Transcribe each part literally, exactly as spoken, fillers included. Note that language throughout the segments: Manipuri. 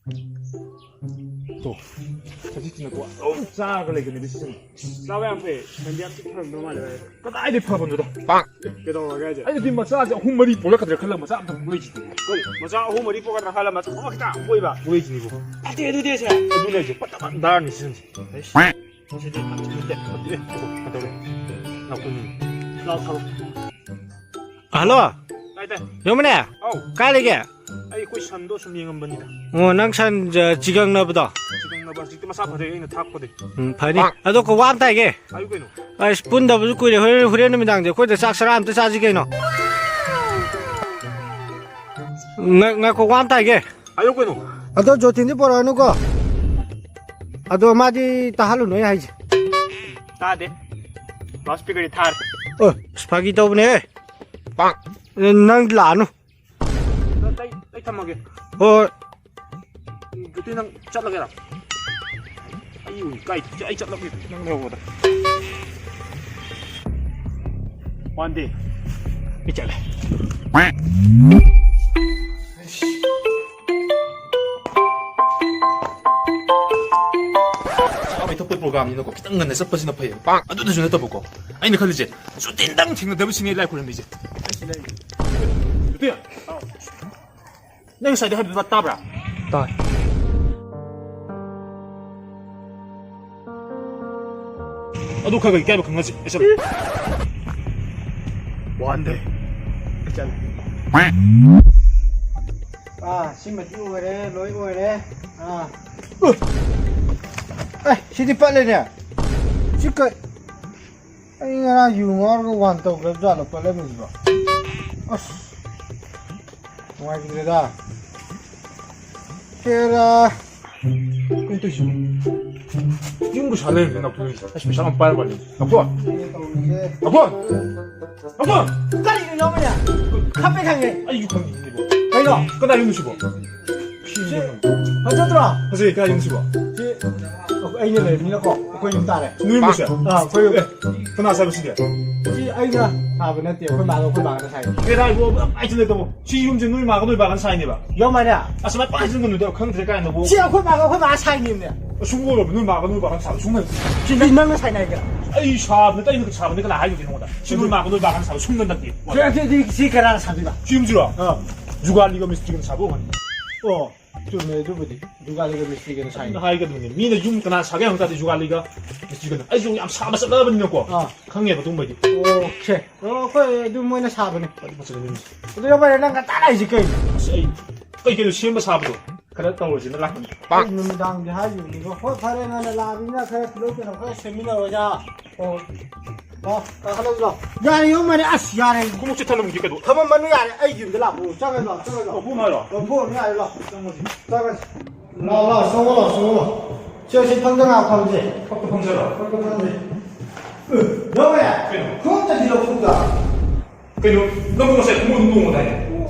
ꯇꯣ, ꯍꯧꯖꯤꯛꯁꯤꯅꯀꯣ ꯑꯗꯨꯝ ꯆꯥꯔꯒ ꯂꯩꯒꯅꯤ ꯁꯤꯁꯤꯅ꯫ ꯆꯥꯕ ꯌꯥꯝ ꯐꯩ꯫ ꯁꯟꯗꯤ ꯌꯥꯝ ꯊꯤ ꯐꯔꯝꯗꯧ ꯃꯥꯜꯂꯦ ꯚꯥꯏ꯫ ꯀꯗꯥꯏꯗꯩ ꯐꯕꯅꯣꯗ? ꯀꯩꯗꯧꯔꯒꯦ ꯍꯥꯏꯁꯦ? ꯑꯩꯅꯗꯤ ꯃꯆꯥꯁꯦ ꯑꯍꯨꯝ ꯃꯔꯤ ꯄꯣꯛꯂꯛꯀꯗ꯭ꯔꯥ ꯈꯜꯂꯒ ꯃꯆꯥ ꯑꯃꯇ ꯄꯣꯛꯂꯛꯏꯁꯤꯗꯤ꯫ ꯀꯔꯤ? ꯃꯆꯥ ꯑꯍꯨꯝ ꯃꯔꯤ ꯄꯣꯛꯀꯗ꯭ꯔꯥ ꯈꯜꯂ ꯃꯆꯥ ꯑꯃ ꯈꯤꯇꯪ ꯄꯣꯛꯏꯕ? ꯄꯣꯛꯂꯛꯏꯁꯤꯅꯤꯕꯣ꯫ ꯐꯠꯇꯦ ꯑꯗꯨꯗꯤ ꯑꯁꯦ꯫ ꯑꯗꯨꯅꯦ ꯍꯥꯏꯁꯦ, ꯄꯠ ꯇꯠ ꯗꯥꯔꯅꯤ ꯁꯤꯁꯤꯅ꯫ ꯑꯩꯁ꯫ ꯁꯤꯗꯤ ꯐꯠꯇꯦ, ꯐꯠꯇꯦ, ꯐꯠꯇꯦ꯫ ꯀꯩꯗꯧꯔꯦ? ꯂꯥꯛꯄꯅꯤ꯫ ꯂꯥꯎ ꯊꯥꯔꯣ꯫ ꯍꯜꯂꯣ꯫ ꯇꯥꯏ, ꯇꯥꯏ꯫ ꯌꯣꯃꯅꯦ? ꯑꯧ꯫ ꯀꯥꯏ ꯂꯩꯒꯦ? ꯑꯩ ꯑꯩꯈꯣꯏ ꯁꯟꯗꯣ ꯁꯨꯝ ꯌꯦꯡꯉꯝꯕꯅꯤꯗ꯫ ꯑꯣ, ꯅꯪ ꯁꯟ, ꯑ, ꯆꯤꯒꯪꯅꯕꯗꯣ? ꯆꯤꯒꯪꯅꯕ ꯍꯧꯖꯤꯛꯇꯤ ꯃꯁꯥ ꯐꯔꯦ, ꯑꯩꯅ ꯊꯥꯛꯄꯗꯩ꯫ ꯎꯝ, ꯐꯅꯤ꯫ ꯑꯗꯣ ꯀꯣ, ꯋꯥ ꯑꯃ ꯇꯥꯏꯒꯦ꯫ ꯍꯥꯏꯌꯨ ꯀꯩꯅꯣ꯫ ꯑꯁ, ꯄꯨꯟꯗꯕꯁꯨ ꯀꯨꯏꯔꯦ꯫ ꯍꯣꯔꯦꯟ, ꯍꯣꯔꯦꯟ ꯅꯨꯃꯤꯗꯥꯡꯁꯦ ꯑꯩꯈꯣꯏꯗ ꯆꯥꯛ ꯆꯔꯥ ꯑꯝꯇ ꯆꯥꯁꯤ ꯀꯩꯅꯣ꯫ ꯉ-, ꯉꯥꯏꯈꯣ, ꯋꯥ ꯑꯃ ꯇꯥꯏꯒꯦ꯫ ꯍꯥꯏꯌꯨ ꯀꯩꯅꯣ꯫ ꯑꯗꯣ ꯖꯣꯇꯤꯟꯗꯤ ꯄꯣꯔꯛꯑꯅꯨꯀꯣ꯫ ꯑꯗꯣ ꯃꯥꯗꯤ ꯇꯥꯍꯜꯂꯨꯅꯨ ꯑꯩ ꯍꯥꯏꯁꯦ꯫ ꯇꯥꯗꯦ꯫ ꯂꯥꯎꯠ ꯁ꯭ꯄꯤꯀꯔꯗꯤ ꯊꯥꯔꯦ꯫ ꯑꯣ, ꯑꯁ, ꯐꯥꯒꯤ ꯇꯧꯕꯅꯦꯍꯦ꯫ ꯅꯪ ꯂꯥꯛꯑꯅꯨ꯫ ꯑꯩ, ꯑꯩ ꯊꯝꯃꯒꯦ꯫ ꯍꯣꯏ꯫ ꯑꯗꯨꯗꯤ ꯅꯪ ꯆꯠꯂꯒꯦꯔꯥ? ꯑꯩ ꯏꯀꯥꯏ, ꯑꯩ ꯆꯠꯂꯒꯦ ꯅꯪ ꯂꯩꯍꯧꯕꯗ꯫ One day. ꯑꯩ ꯆꯠꯂꯦ꯫ ꯆꯥꯕꯩ ꯊꯛꯄꯩ ꯄ꯭ꯔꯣꯒ꯭ꯔꯥꯝꯅꯤꯅꯀꯣ, ꯈꯤꯇꯪ ꯉꯟꯅ ꯆꯠꯄꯁꯤꯅ ꯐꯩꯌꯦꯕ꯫ ꯑꯗꯨꯗꯁꯨ ꯅꯠꯇꯕꯀꯣ, ꯑꯩꯅ ꯈꯜꯂꯤꯁꯦ, ꯖꯣꯇꯤꯟꯗꯪ ꯊꯦꯡꯅꯗꯕꯁꯤꯅꯦ ꯑꯩ ꯂꯥꯏ ꯈꯨꯔꯝꯃꯤꯁꯦ꯫ ꯖꯣꯇꯤꯟ! ꯅꯪ ꯉꯁꯥꯏꯗꯩ ꯍꯥꯏꯕꯗꯨ ꯇꯥꯕ꯭ꯔꯥ? ꯇꯥꯏ꯫ ꯑꯗꯨ ꯈꯔ ꯈꯔ ꯏꯀꯥꯏꯕ ꯈꯪꯍꯟꯁꯦ꯫ ꯑꯩ ꯆꯠꯂꯦ꯫ ꯋꯥꯟꯗꯦ꯫ ꯑꯩ ꯆꯠꯂꯦ꯫ ꯑꯥ, ꯁꯤꯃꯗꯤ ꯑꯣꯏꯔꯦ, ꯂꯣꯏ ꯑꯣꯏꯔꯦ꯫ ꯑꯥ꯫ ꯑꯦ, ꯁꯤꯗꯤ ꯄꯠꯂꯦꯅꯦ꯫ ꯁꯤ ꯀꯩ-, ꯑꯩ ꯉꯔꯥꯡ ꯌꯨ ꯉꯥꯎꯔꯒ ꯋꯥꯟ ꯇꯧꯈ꯭ꯔꯕ ꯖꯥꯠꯂꯣ ꯄꯠꯂꯝꯃꯤꯁꯤꯕꯣ? ꯑꯁ, ꯅꯨꯡꯉꯥꯏꯈꯤꯗ꯭ꯔꯦꯗ꯫ ꯍꯦꯔꯥ꯫ ꯀꯩꯅꯣ ꯇꯧꯔꯤꯁꯤꯕꯣ? ꯌꯨꯝꯕꯨ ꯁꯥ ꯂꯩꯔꯝꯗꯦ ꯅꯥꯎꯇꯣꯟꯁꯦ꯫ ꯑꯁ, ꯄꯩꯁꯥ ꯌꯥꯝ ꯄꯥꯏꯔ ꯃꯥꯜꯂꯦ꯫ ꯅꯥꯎꯇꯣꯟ! ꯅꯥꯎꯇꯣꯟ! ꯅꯥꯎꯇꯣꯟ! ꯀꯔꯤꯅꯣ ꯌꯥꯎꯕꯅꯦ? ꯈꯞꯄꯦ ꯈꯪꯉꯦ꯫ ꯑꯩꯁꯨ ꯈꯪꯉꯤꯅꯦꯕꯣ꯫ ꯀꯩꯅꯣ? ꯀꯅꯥ ꯌꯨꯝꯅꯣ ꯁꯤꯕꯣ? ꯁꯤ ꯐꯖꯗ꯭ꯔꯣ? ꯐꯖꯩ, ꯀꯅꯥ ꯌꯨꯝꯅꯣ ꯁꯤꯕꯣ? ꯁꯤ ꯑꯩꯅ ꯂꯩꯕꯅꯤꯅꯀꯣ, ꯑꯩꯈꯣꯏ ꯌꯨꯝ ꯇꯥꯔꯦ꯫ ꯅꯣꯏ ꯌꯨꯝꯁꯦ? ꯑꯥ, ꯑꯩꯈꯣꯏ ꯌꯨꯝ꯫ ꯑꯦ, ꯀꯅꯥ ꯁꯥꯕ ꯁꯤꯗꯤ? ꯁꯤ ꯑꯩꯅ ꯁꯥꯕ ꯅꯠꯇꯦ, ꯑꯩꯈꯣꯏ ꯃꯥꯒ, ꯑꯩꯈꯣꯏ ꯕꯥꯒꯅ ꯁꯥꯏꯅꯤ꯫ ꯕꯦꯔꯥ ꯏꯕꯣ, ꯌꯥꯝ ꯂꯩꯇꯕꯣ꯫ ꯁꯤ ꯌꯨꯝꯁꯦ ꯅꯣꯏ ꯃꯥꯒ ꯅꯣꯏ ꯕꯥꯒꯅ ꯁꯥꯏꯅꯦꯕ? ꯌꯣꯃꯥꯏꯅ꯫ ꯑꯁꯨꯃꯥꯏꯅ ꯄꯥꯏꯁꯤꯟꯒꯅꯨꯗ, ꯈꯪꯗ꯭ꯔꯦ ꯀꯥꯏꯅꯕꯣ꯫ ꯁꯤ ꯑꯩꯈꯣꯏ ꯃꯥꯒ ꯑꯩꯈꯣꯏ ꯕꯥꯒ ꯁꯥꯏꯅꯤꯅꯦ꯫ ꯑꯁꯨꯝ ꯑꯣꯏꯔꯕ ꯅꯣꯏ ꯃꯥꯒ ꯅꯣꯏ ꯕꯥꯒꯅ ꯁꯥꯕ ꯁꯨꯝ ꯂꯩ꯫ ꯁꯤ ꯅꯪꯅ ꯁꯥꯏꯅꯤ ꯍꯥꯏꯒꯦꯔꯥ? ꯑꯩ ꯁꯥꯕ ꯅꯠꯇꯦ, ꯑꯩꯅ ꯁꯥꯕ ꯅꯠꯇꯦ, ꯀꯅꯥ ꯍꯥꯏꯅꯣ ꯅꯉꯣꯟꯗ? ꯁꯤ ꯅꯣꯏ ꯃꯥꯒ ꯅꯣꯏ ꯕꯥꯒꯅ ꯁꯥꯕ ꯁꯨꯝ ꯅꯠꯇꯦ꯫ ꯁꯤ, ꯁꯤ, ꯁꯤ ꯀꯅꯥꯅ ꯁꯥꯗꯣꯏꯕ? ꯁꯤ ꯌꯨꯝꯁꯤꯔꯣ? ꯑꯥ꯫ ꯖꯨꯒꯥꯂꯤꯒ ꯃꯤꯁꯇ꯭ꯔꯤꯒꯅ ꯁꯥꯕ ꯑꯣꯏꯔꯝꯒꯅꯤ꯫ ꯑꯣ꯫ ꯆꯨꯝꯃꯦ, ꯑꯗꯨꯕꯨꯗꯤ ꯖꯨꯒꯥꯂꯤꯒ ꯃꯤꯁꯇ꯭ꯔꯤꯒꯅ ꯁꯥꯏꯅꯤ꯫ ꯑꯗꯨꯅ ꯍꯥꯏꯒꯗꯕꯅꯤ꯫ ꯃꯤꯅ ꯌꯨꯝ ꯀꯅꯥ ꯁꯥꯒꯦ ꯍꯪ ꯇꯥꯔꯗꯤ ꯖꯨꯒꯥꯂꯤꯒ ꯃꯤꯁꯇ꯭ꯔꯤꯒꯅ꯫ ꯑꯩꯁꯨ ꯌꯥꯝ ꯁꯥꯕ ꯆꯠꯂꯕꯅꯤꯅꯀꯣ꯫ ꯑꯥ꯫ ꯈꯪꯉꯦꯕ ꯑꯗꯨꯝꯕꯩꯗꯤ꯫ ꯑꯣꯀꯦ꯫ ꯑꯣ, ꯑꯩꯈꯣꯏ ꯑꯗꯨ ꯃꯣꯏꯅ ꯁꯥꯕꯅꯤ꯫ ꯐꯗꯤ ꯐꯖꯕꯅꯤ ꯌꯨꯝꯁꯦ꯫ ꯑꯗꯨ ꯌꯥꯝ ꯐꯔꯦ, ꯅꯪ ꯉꯟꯇꯥ ꯂꯥꯛꯏꯁꯤ ꯀꯩꯅꯣ? ꯑꯁ, ꯑꯩ ꯀꯩ ꯀꯩꯅꯣ ꯁꯦꯝꯕ ꯁꯥꯕꯗꯣ ꯈꯔ ꯇꯧꯔꯁꯤꯅ ꯂꯥꯛꯄꯅꯤ꯫ ꯑꯩ ꯅꯨꯃꯤꯗꯥꯡꯗꯤ ꯍꯥꯏꯈꯤꯕꯅꯤꯀꯣ꯫ ꯍꯣꯏ, ꯐꯔꯦ, ꯉꯟꯅ ꯂꯥꯛꯑꯕꯅꯤꯅ ꯈꯔ ꯇꯤꯜꯍꯧ ꯆꯅꯝ ꯈꯔ ꯁꯦꯝꯃꯤꯟꯅꯔꯣꯏꯗ꯫ ꯑꯣ꯫ ꯂꯥꯎ, ꯀꯥꯈꯠꯂꯁꯤ ꯂꯥꯎ꯫ ꯌꯥꯔꯦ, ꯌꯣꯝꯃꯔꯦ꯫ ꯑꯁ, ꯌꯥꯔꯦ꯫ ꯈꯣꯡꯎꯞꯁꯦ ꯊꯅꯝꯒꯦ ꯀꯩꯅꯣ? ꯊꯃꯝꯃꯅꯨ ꯌꯥꯔꯦ꯫ ꯑꯩꯒꯤ ꯌꯨꯝꯗ ꯂꯥꯛꯄꯕꯨ꯫ ꯆꯪꯉꯁꯤ ꯂꯥꯎ, ꯆꯪꯉꯁꯤ ꯂꯥꯎ꯫ ꯂꯧꯊꯣꯛꯑꯝꯃꯣ ꯍꯥꯏꯔꯣ? ꯂꯧꯊꯣꯛꯑꯝꯃꯣ ꯌꯥꯔꯦ, ꯂꯥꯎ꯫ ꯆꯪꯉꯁꯤ꯫ ꯂꯥꯎ, ꯂꯥꯎ, ꯆꯪꯉꯣ ꯂꯥꯎ, ꯆꯪꯉꯣ ꯂꯥꯎ꯫ ꯁꯦ, ꯁꯤ ꯐꯝꯗ ꯉꯥꯏꯍꯥꯛ ꯐꯝꯁꯦ꯫ ꯐꯛꯇ ꯐꯝꯖꯔꯣ? ꯐꯛꯇ ꯐꯝꯁꯦ꯫ ꯑꯦ, ꯌꯣꯝꯃꯔꯦ꯫ ꯀꯩꯅꯣ? ꯈꯣꯡꯎꯞꯇꯗꯤ ꯂꯧꯊꯣꯛꯇ꯫ ꯀꯩꯅꯣ? ꯅꯪꯕꯨ ꯉꯁꯥꯏ ꯈꯣꯡꯎꯞ ꯑꯗꯨꯝ ꯇꯣꯡꯉꯨꯗꯥꯏꯅꯦ?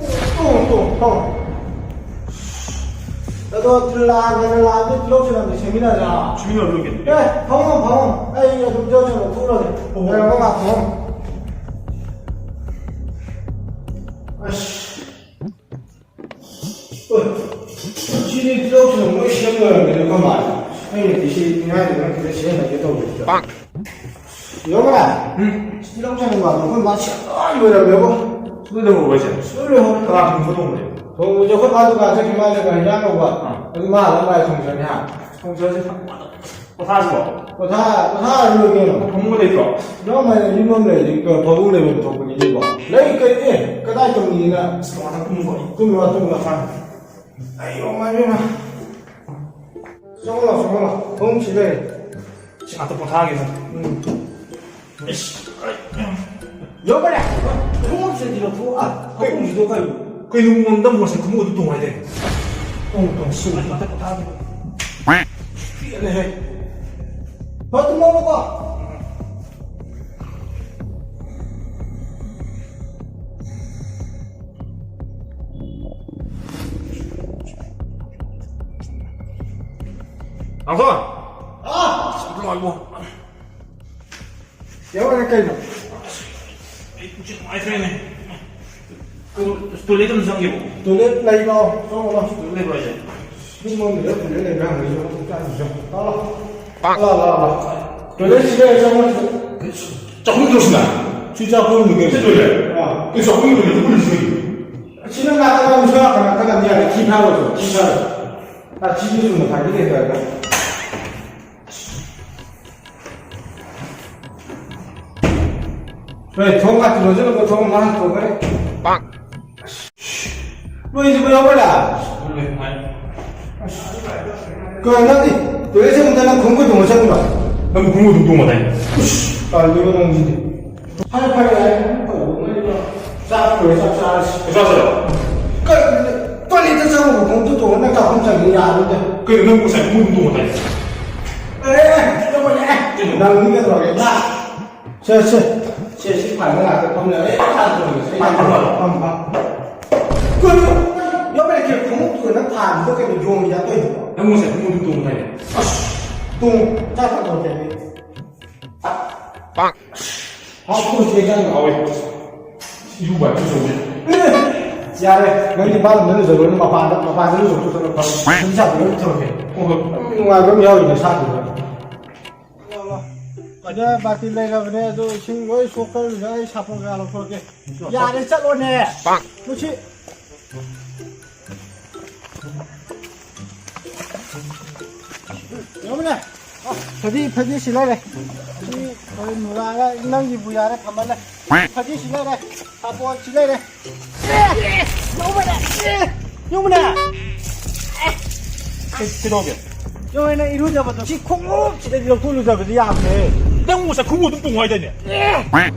ꯇꯣꯡꯉꯨ, ꯇꯣꯡꯉꯨ, ꯇꯣꯡꯉꯨ꯫ ꯑꯗꯣ ꯂꯥꯛꯑꯒꯅ ꯂꯥꯛꯑꯒ ꯇꯤꯜꯍꯧ ꯆꯅꯝꯗꯤ ꯁꯦꯝꯃꯤꯟꯅꯁꯦ ꯍꯥ? ꯁꯦꯝꯃꯤꯟꯅꯔ ꯂꯣꯏꯔꯦ ꯀꯩꯅꯣ꯫ ꯑꯦ, ꯐꯝꯃꯣ, ꯐꯝꯃꯣ꯫ ꯑꯩ ꯑꯗꯨꯝ ꯇꯤꯜꯍꯧ ꯆꯅꯝ ꯂꯧꯊꯣꯛꯎꯔꯒꯦ꯫ ꯑꯣ꯫ ꯂꯩꯔꯝꯃꯣ ꯉꯥꯛ ꯐꯝꯃꯣ꯫ ꯑꯁ꯫ ꯑꯣꯏ, ꯁꯤꯗꯤ ꯇꯤꯜꯍꯧ ꯆꯅꯝ ꯂꯣꯏ ꯁꯦꯝ ꯂꯣꯏꯔꯝꯃꯦꯅꯦ ꯑꯩꯈꯣꯏ ꯃꯥꯁꯦ꯫ ꯑꯩꯅꯗꯤ ꯁꯤ ꯉꯥꯏꯗꯅ ꯈꯤꯇ ꯁꯤꯖꯤꯟꯅꯒꯦ ꯇꯧꯕꯁꯤꯗ꯫ ꯌꯣꯃ! ꯎꯝ? ꯇꯤꯜꯍꯧ ꯆꯅꯝ ꯃꯥꯗꯣ ꯑꯩꯈꯣꯏ ꯃꯥ ꯁꯦꯝ ꯂꯣꯏ ꯂꯣꯏꯔꯝꯃꯦꯕꯣ꯫ ꯂꯣꯏ ꯂꯣꯏꯔꯝꯃꯕꯣ ꯍꯥꯏꯁꯦ? ꯂꯣꯏ ꯂꯣꯏꯔꯝꯃꯦ꯫ ꯀꯅꯥ ꯊꯣꯡꯕ ꯊꯣꯡꯕꯅꯣ? ꯊꯣꯡꯕꯁꯦ ꯑꯩꯈꯣꯏ ꯃꯥ ꯗꯨꯀꯥꯟ ꯆꯠꯈꯤ ꯃꯥꯜꯂꯦ, ꯀꯔꯤ ꯍꯤꯟꯖꯥꯡ ꯂꯧꯕ? ꯑꯥ꯫ ꯑꯗꯨ ꯃꯥ ꯍꯜꯂꯛꯑ ꯃꯥꯏ ꯊꯣꯡꯖꯔꯅꯤ ꯍꯥ? ꯊꯣꯡꯖꯔꯁꯤ꯫ ꯄꯣꯊꯥꯁꯤꯀꯣ? ꯄꯣꯊꯥ-, ꯄꯣꯊꯥꯔ ꯂꯣꯏꯔꯦ ꯀꯩꯅꯣ꯫ ꯐꯃꯨꯡꯗ ꯂꯩꯇ꯭ꯔꯣ? ꯌꯣꯃ, ꯌꯨꯝ ꯑꯃ ꯂꯩꯔꯗꯤ ꯐꯃꯨꯡ ꯂꯩꯐꯝ ꯊꯣꯛꯄꯅꯤꯅꯦꯀꯣ꯫ ꯂꯩ ꯀꯩꯅꯣ, ꯑꯦ, ꯀꯗꯥꯏ ꯇꯧꯅꯤꯡꯉꯤꯅ? ꯑꯁ, ꯇꯣꯉꯥꯟꯅ ꯇꯨꯝꯈꯣ꯫ ꯇꯨꯝꯃꯣ, ꯇꯨꯝꯃꯣ꯫ ꯑꯥ꯫ ꯑꯩ ꯌꯣꯃ, ꯏꯕꯦꯝꯃ꯫ ꯆꯪꯉꯣ ꯂꯥꯎ, ꯆꯪꯉꯣ ꯂꯥꯎ꯫ ꯐꯃꯨꯡ ꯁꯤ ꯂꯩꯔꯦ꯫ ꯁꯤ ꯉꯥꯛꯇ ꯄꯣꯊꯥꯒꯦ꯫ ꯎꯝ꯫ ꯏꯁ, ꯑꯩ, ꯎꯝ꯫ ꯌꯣꯃ! ꯈꯣꯡꯎꯞꯁꯤꯗꯤ ꯂꯧꯊꯣꯛ-, ꯑ, ꯐꯃꯨꯡꯁꯤꯗ ꯀꯩꯅꯣ? ꯀꯩꯅꯣ ꯅꯪꯕꯨ ꯉꯁꯥꯏ ꯈꯣꯡꯎꯞ ꯑꯗꯨ ꯇꯣꯡꯉꯨ ꯍꯥꯏꯗꯥꯏꯅꯦ? ꯇꯣꯡꯉꯨ, ꯇꯣꯡꯉꯨ, ꯁꯤ ꯉꯥꯛꯇ ꯄꯣꯊꯥꯒꯦ꯫ ꯄꯦꯜꯂꯦꯍꯦ꯫ ꯐꯠ ꯇꯨꯝꯃꯣꯕꯀꯣ꯫ ꯅꯥꯎꯊꯣꯟ! ꯍꯥ? ꯑꯝꯇ ꯂꯥꯛꯑꯣ ꯏꯕꯣ꯫ ꯌꯥꯎꯔꯦ ꯀꯩꯅꯣ? ꯑꯩ ꯄꯨꯛꯁꯦ ꯅꯨꯡꯉꯥꯏꯇ꯭ꯔꯦꯅꯦ꯫ ꯇꯣ-, ꯇꯣꯏꯂꯦꯠ ꯑꯝꯇ ꯆꯪꯒꯦꯕ꯫ ꯇꯣꯏꯂꯦꯠ ꯂꯩꯕ꯭ꯔꯣ? ꯆꯪꯉꯣ, ꯂꯥꯎ꯫ ꯇꯣꯏꯂꯦꯠ ꯂꯩꯕ꯭ꯔꯣ ꯍꯥꯏꯁꯦ? ꯌꯨꯝ ꯂꯣꯝꯗ ꯇꯣꯏꯂꯦꯠ ꯂꯩꯕ꯭ꯔꯥ ꯍꯪꯉꯛꯏꯁꯦ꯫ ꯆꯪꯉꯣ, ꯆꯪꯉꯣ, ꯆꯪꯉꯣ꯫ ꯂꯥꯎ, ꯂꯥꯎ, ꯂꯥꯎ, ꯂꯥꯎ꯫ ꯇꯣꯏꯂꯦꯠ ꯁꯤ ꯂꯩꯔꯦ, ꯆꯪꯉꯣ꯫ ꯆꯥꯛꯈꯨꯝꯗꯨꯔꯣ ꯁꯤꯅ? ꯁꯤ ꯆꯥꯛꯈꯨꯝꯗꯨꯅꯦ꯫ ꯁꯤ ꯇꯣꯏꯂꯦꯠ? ꯑꯥ꯫ ꯑꯦ, ꯆꯥꯛꯈꯨꯝꯗꯨꯅꯦ, ꯇꯨꯝꯐꯝꯁꯤ ꯀꯩꯅꯣ? ꯁꯤꯅ ꯅꯥꯀꯟ ꯑꯃ, ꯁꯣꯝ ꯅꯥꯀꯟ ꯅꯥꯀꯟ ꯑꯅꯤ ꯌꯥꯔꯦ꯫ ꯊꯤ ꯐꯥꯏꯔꯣ, ꯊꯤ ꯐꯥꯏꯔꯣ꯫ ꯑꯥ, ꯊꯤꯁꯨ ꯆꯨꯝꯅ ꯐꯥꯏꯕꯤꯔꯦ ꯇꯧꯔꯒ꯫ ꯍꯣꯏ, ꯊꯣꯡ ꯀꯥꯇꯨ ꯂꯣꯟꯁꯤꯜꯂꯒ ꯊꯣꯡ ꯃꯥꯡ ꯊꯣꯛꯈ꯭ꯔꯦ꯫ ꯄꯥꯛ꯫ ꯅꯣꯏꯁꯤꯕꯨ ꯌꯥꯎꯕ꯭ꯔꯥ? ꯀꯩꯅꯣ ꯅꯪꯗꯤ? ꯇꯣꯏꯂꯦꯠ ꯆꯪꯕꯗ ꯅꯪ ꯈꯣꯡꯒꯨꯠ ꯇꯣꯡꯉ ꯆꯪꯕ꯭ꯔꯣ? ꯅꯪꯕꯨ ꯈꯣꯡꯒꯨꯠ ꯑꯗꯨꯝ ꯇꯣꯡꯉ ꯇꯥꯏ꯫ ꯏꯁ, ꯇꯜꯂꯤꯕ ꯅꯪꯁꯤꯗꯤ꯫ ꯐꯔꯦ, ꯐꯔꯦ, ꯌꯥꯔꯦ꯫ ꯆꯥꯛ ꯂꯣꯏꯔꯦ, ꯆꯥꯛ ꯆꯥꯔꯁꯤ꯫ ꯆꯥꯛ ꯆꯥꯁꯤꯔꯣ? ꯀꯩꯅꯣ, ꯇꯣꯏꯂꯦꯠꯇ ꯆꯪꯉꯒ ꯈꯣꯡꯒꯨꯠ ꯇꯣꯡꯉ ꯅꯪ ꯆꯥꯛꯈꯨꯝ ꯆꯪꯉꯤ ꯌꯥꯔꯣꯏꯗ꯫ ꯀꯩꯅꯣ ꯅꯪꯕꯨ ꯉꯁꯥꯏ ꯈꯣꯡꯒꯨꯠ ꯑꯗꯨꯝ ꯇꯣꯡꯉ ꯇꯥꯏ꯫ ꯑꯦ, ꯀꯩꯗꯧꯕꯅꯦ? ꯀꯩꯅꯣ? ꯅꯪꯗꯤ ꯀꯩꯗꯧꯔꯒꯦ? ꯂꯥꯛ꯫ ꯁꯦ, ꯁꯦ꯫ ꯁꯦ, ꯁꯤ ꯐꯥꯏꯜꯗ ꯉꯥꯛꯇ ꯐꯝ ꯂꯩꯔꯦ꯫ ꯑꯩ ꯆꯥꯛ ꯊꯣꯡꯉꯦ꯫ ꯑꯩ ꯆꯥꯛ ꯊꯣꯡꯉꯦ꯫ ꯐꯝ, ꯐꯝ꯫ ꯀꯩꯅꯣ? ꯌꯣꯠ ꯃꯩ ꯂꯩꯇ꯭ꯔꯦ꯫ ꯈꯣꯡꯎꯞꯇꯨꯒ ꯅꯪ ꯊꯥꯔꯝꯕꯗꯣ ꯀꯩꯅꯣ? ꯌꯣꯡ ꯌꯥꯠꯇꯣꯏꯅꯣ? ꯅꯪ ꯉꯁꯥꯏ ꯈꯣꯡꯎꯞꯇꯨ ꯇꯣꯡꯉꯨ ꯍꯥꯏꯅꯦ꯫ ꯑꯁ! ꯇꯣꯡ-, ꯆꯥꯛ ꯆꯥ ꯇꯣꯡ ꯍꯥꯏꯅꯦ꯫ ꯄꯥꯛ! ꯍꯥꯎ, ꯈꯣꯡꯎꯞꯁꯦ ꯆꯪꯉꯦ꯫ ꯍꯥꯎꯋꯦ꯫ ꯏꯔꯨꯕ ꯍꯥꯏꯕꯁꯨ ꯇꯧꯗꯦ꯫ ꯌꯥꯔꯦ꯫ ꯅꯪꯗꯤ ꯕꯥꯠꯔꯨꯝꯗ ꯂꯨꯖꯔꯨꯔꯅꯨ꯫ ꯃꯄꯥꯟꯗ, ꯃꯄꯥꯟꯗ ꯂꯨꯖꯊꯣꯛꯆꯔꯣ꯫ ꯐꯝ-, ꯐꯝ ꯁꯥꯕꯗ ꯑꯗꯨꯝ ꯇꯧꯔꯒꯦ꯫ ꯍꯣꯏ, ꯍꯣꯏ꯫ ꯌꯥꯝ ꯅꯨꯡꯉꯥꯏꯕ ꯑꯃ ꯌꯥꯎꯔꯤꯅꯦ ꯁꯥꯗꯨꯗ꯫ ꯁꯤꯗ ꯕꯥꯇꯤꯟ ꯂꯩꯔꯕꯅꯦ, ꯑꯗꯨ ꯏꯁꯤꯡ ꯂꯣꯏ ꯁꯣꯛꯈ꯭ꯔꯕꯅꯤꯅ ꯑꯩ ꯁꯥꯄꯣꯟ ꯀꯌꯥ ꯂꯧꯊꯣꯔꯛꯀꯦ꯫ ꯌꯥꯔꯦ, ꯆꯠꯂꯣꯅꯦ꯫ ꯃꯁꯤ꯫ ꯌꯦꯡꯉꯨꯅꯦ꯫ ꯐꯗꯤ, ꯐꯗꯤ ꯁꯤ ꯂꯩꯔꯦ꯫ ꯁꯤ ꯍꯣꯔꯦꯟ ꯅꯨꯔꯥꯒ ꯅꯪꯒꯤꯕꯨ ꯌꯥꯔꯦ ꯊꯝꯃꯜꯂꯦ꯫ ꯐꯗꯤ ꯁꯤ ꯂꯩꯔꯦ꯫ ꯁꯥꯄꯣꯟ ꯁꯤ ꯂꯩꯔꯦ꯫ ꯑꯦ! ꯌꯧꯕꯅꯦ! ꯑꯦ! ꯌꯧꯕꯅꯦ! ꯀꯩ-, ꯀꯩꯗꯧꯒꯦ? ꯌꯧꯕꯅꯦ, ꯏꯔꯨꯖꯕꯗꯣ꯫ ꯁꯤ ꯈꯣꯡꯎꯞꯁꯤꯗꯒꯤ ꯂꯧꯊꯣꯛ ꯂꯨꯖꯕꯗꯤ ꯌꯥꯕꯅꯦ꯫ ꯅꯪ ꯉꯁꯥꯏ ꯈꯣꯡꯎꯞ ꯑꯗꯨꯝ ꯇꯣꯡꯉꯨ ꯍꯥꯏꯗꯥꯏꯅꯦ? ꯑꯦ!